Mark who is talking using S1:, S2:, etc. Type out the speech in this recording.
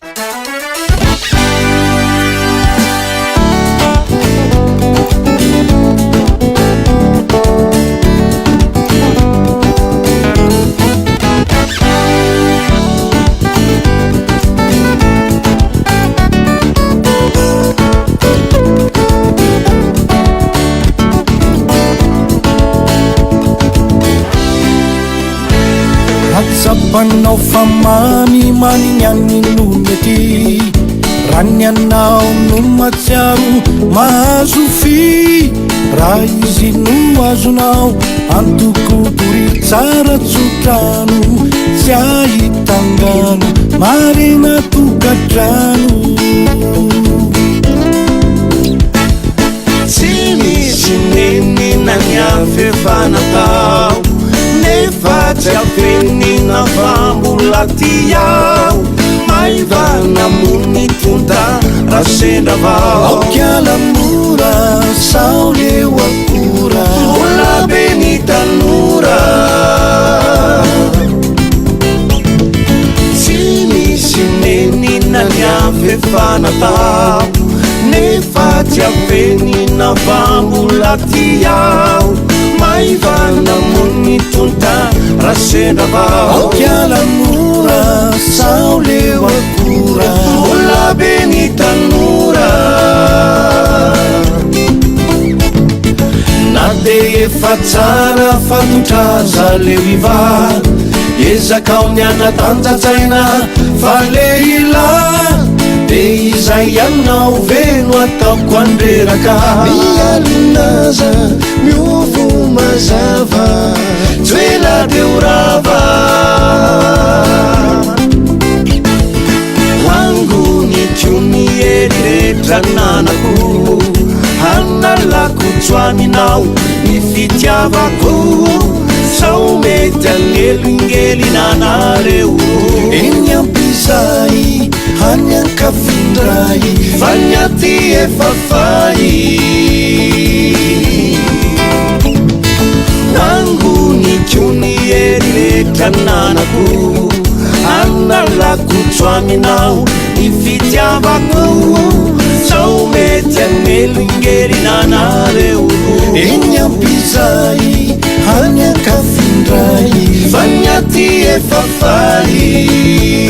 S1: Raha tsapanao fa mamy mamy ny an'ny no mety, raha ny anao no mahatsiaro mahazo fy, raha izy no azonao antoko dory tsara tsotrano, tsy ahitangano marina tokantrano.
S2: Tsy misy nenina ny afefa natao, nefa tsy afenina fa mbola tia aho. Maivana moa ny tonta raha sendra vao.
S1: Aoka mora sao leo akora.
S2: Mbola be ny tanora. Tsy misy nenina ny afefa natao, nefa tsy afenina fa mbola tia aho. Maivana moa ny tonta raha sendra vao.
S1: Aoka mora sao leo akora.
S2: Mbola be ny tanora.
S1: Na dia efa tsara fatotra aza leo iva, ezakao ny anatanjatsaina fa lehilahy dia izay ianao ve no ataoko andreraka.
S2: Mialona aza miofo mazava, tsy ela dia ho rava. Hangoniko ny hery rehetra nanako, hanalako tsoaminao ny fitiavako, sao mety hanelingelina anareo.
S1: Eny ampizay any ankafindray,
S2: fa ny aty efa fay. Hangoniko ny hery rehetra nanako, hanalako tsoaminao ny fitiavako, sao mety hanelingelina anareo.
S1: Eny ampizay any ankafindray,
S2: fa ny aty efa fay.